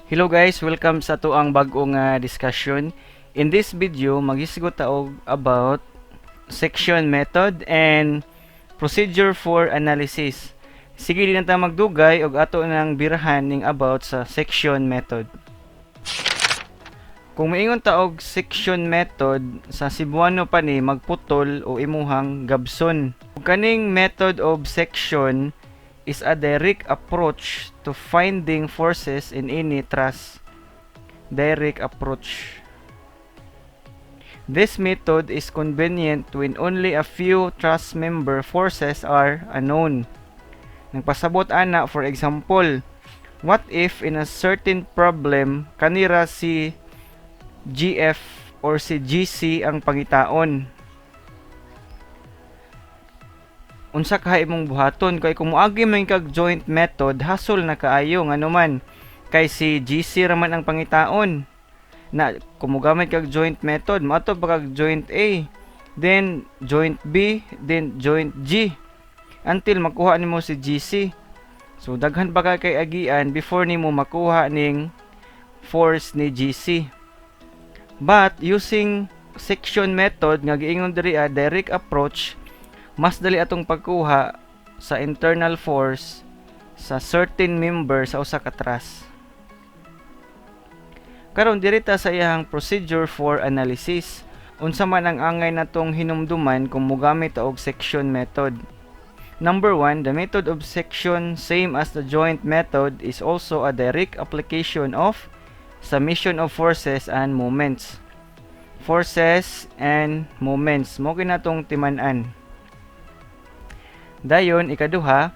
Hello guys, welcome sa atoang bag-ong discussion. In this video, maghisgot ta og about section method and procedure for analysis. Sige, di na ta magdugay og ato nang birahan ning about sa section method. Kung moingon ta og section method, sa Cebuano pa ni magputol o imuhang gabson. Kaning method of section is a direct approach to finding forces in any truss. Direct approach. This method is convenient when only a few truss member forces are unknown. Nagpasabot ana, for example, what if in a certain problem kanira si GF or si GC ang pangitaon? Unsa kaha imong buhaton? Kay kung moagi man kag joint method, hasol na kaayo, nganuman kay si GC ra man ang pangitaon na. Kung mogamit kag joint method, moadto pa kag joint A, then joint B, then joint G until makuha nimo si GC. So daghan pa ka kay agian before nimo makuha ning force ni GC. But using section method nga giingon diri ah, direct approach, mas dali atong pagkuha sa internal force sa certain member sa usa ka truss. Karon, diri ta sa iyang procedure for analysis. Unsa man ang angay natong hinumduman kung mogamit ta og section method? Number one, the method of section, same as the joint method, is also a direct application of summation of forces and moments. Forces and moments. Mao gyud natong timan-an. Dayon, ikaduha,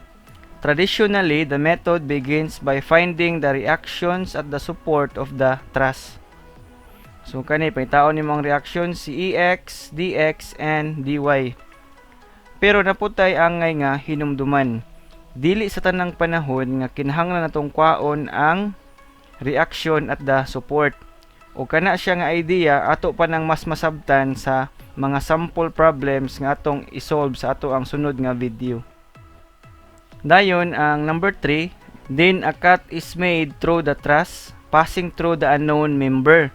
traditionally, the method begins by finding the reactions at the support of the truss. So, kani, pangitaon nimo ang reaction si EX, DX, and DY. Pero naa pud tay angay nga hinumduman. Dili sa tanang panahon nga kinahanglan natong kwaon ang reaction at the support. O kana siya nga idea, ato pa nang mas masabtan sa mga sample problems nga atong isolve sa ato ang sunod nga video. Dayon, ang number 3, then a cut is made through the truss passing through the unknown member.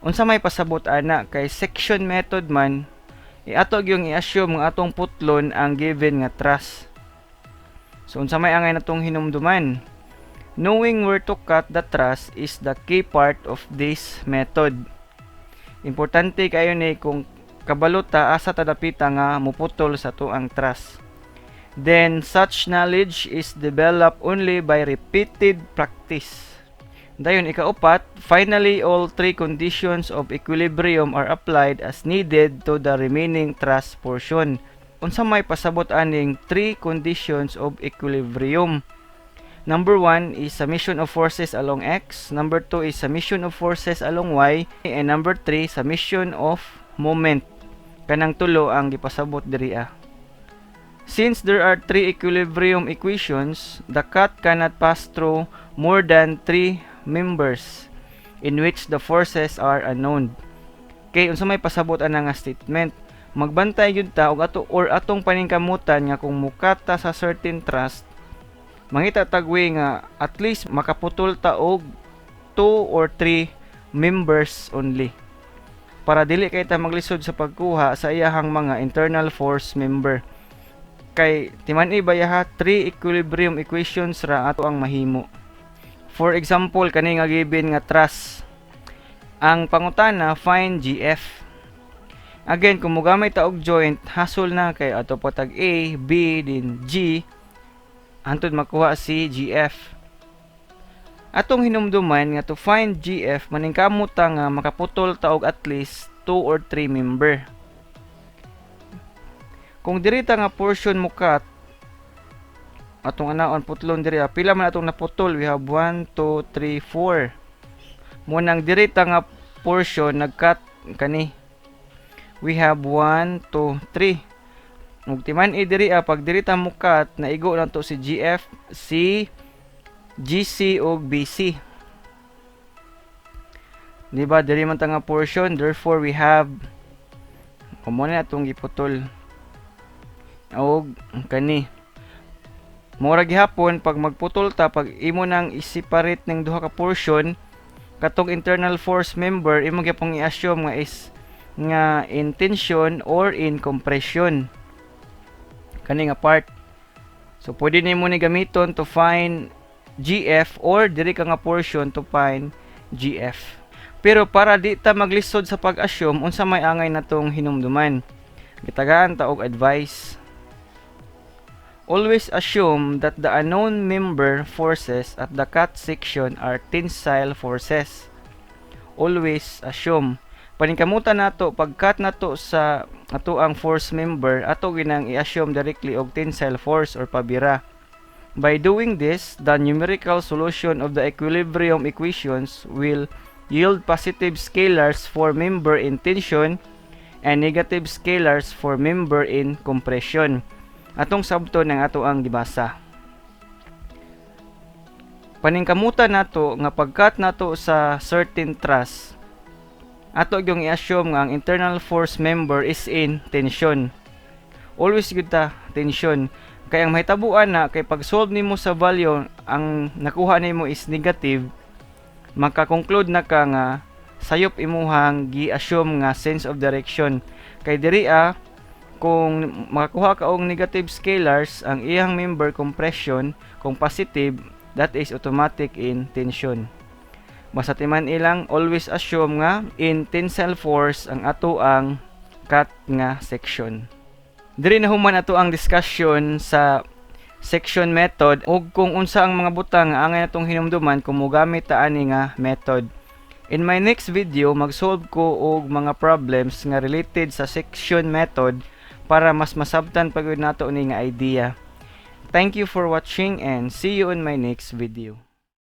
Unsa may pasabot ana? Kay section method man, iato gyung i-assume nga atong putlon ang given nga truss. So unsa may angay natong hinumduman? Knowing where to cut the truss is the key part of this method. Importante kayo ni kung kabalo ta asa ta dapita nga muputol sa atoang truss. Then such knowledge is developed only by repeated practice. Dayon, ikaupat, finally, all three conditions of equilibrium are applied as needed to the remaining truss portion. Unsa may pasabot aning three conditions of equilibrium? Number one is summation of forces along X. Number two is summation of forces along Y. And number three, summation of moment. Kanang tulo ang gipasabot diri ah. Since there are three equilibrium equations, the cut cannot pass through more than three members in which the forces are unknown. Kay unsa may pasabot ana nga statement? Magbantay gyud ta og ato or atong paningkamutan nga kung mu-cut ta sa certain truss, mangita tag way nga at least makaputol ta og 2 or 3 members only para dili kay ta maglisod sa pagkuha sa iyahang mga internal force member. Kay timan-i baya ha, three equilibrium equations ra ato ang mahimo. For example, kani nga given nga truss, ang pangutana, find GF. Again, kung mogamit ta og joint, hasol na kay ato pa tag A, B, then G hantod makuha si GF. Atong hinumduman nga to find GF, maningkamot ta nga makaputol ta og at least 2 or 3 member. Kung diri ta nga portion mo cut, atong anaon putlon diri, pila man atong naputol? We have 1, 2, 3, 4. Mo nang diri ta nga portion nag-cut kani. We have 1, 2, 3. Ug timan-i diri ah, pag diri ta mo cut, naigo na to si GF, C, GC ug BC. Di ba diri man ta nga portion, therefore we have kumo na atong giputol og kani. Mura gihapon pag magputol ta, pag imo nang i-separate ning duha ka portion, katong internal force member imo gyapon i-assume nga is nga in tension or in compression kani nga part. So pwede nimo ni gamiton to find GF or diri ka nga portion to find GF. Pero para di ta maglisod sa pag-assume, unsa may angay natong hinumduman? Gitagaan ta og advice. Always assume that the unknown member forces at the cut section are tensile forces. Always assume. Paningkamutan nato, pag-cut nato sa ato ang force member, ato ginang i-assume directly og tensile force or pabira. By doing this, the numerical solution of the equilibrium equations will yield positive scalars for member in tension and negative scalars for member in compression. Atong sabton ang ato ang gibasa. Paningkamutan nato nga pag-cut nato sa certain truss, ato yung i-assume nga ang internal force member is in tension. Always gyud ta tension. Kay ang mahitabuan na kay pag solve nimo sa value, ang nakuha nimo is negative, maka-conclude na ka nga sayop imuhang gi-assume nga sense of direction. Kay diri kung makakuha ka og negative scalars, ang iyang member compression, kung positive, that is automatic in tension. Basta timan ilang, always assume nga in tensile force ang ato ang cut nga section. Diri na human ato ang discussion sa section method ug kung unsa ang mga butang nga angay natong hinumduman kung mogamit ta ani nga method. In my next video, mag-solve ko og mga problems nga related sa section method para mas masabtan pa gyud nato ni nga idea. Thank you for watching and see you in my next video.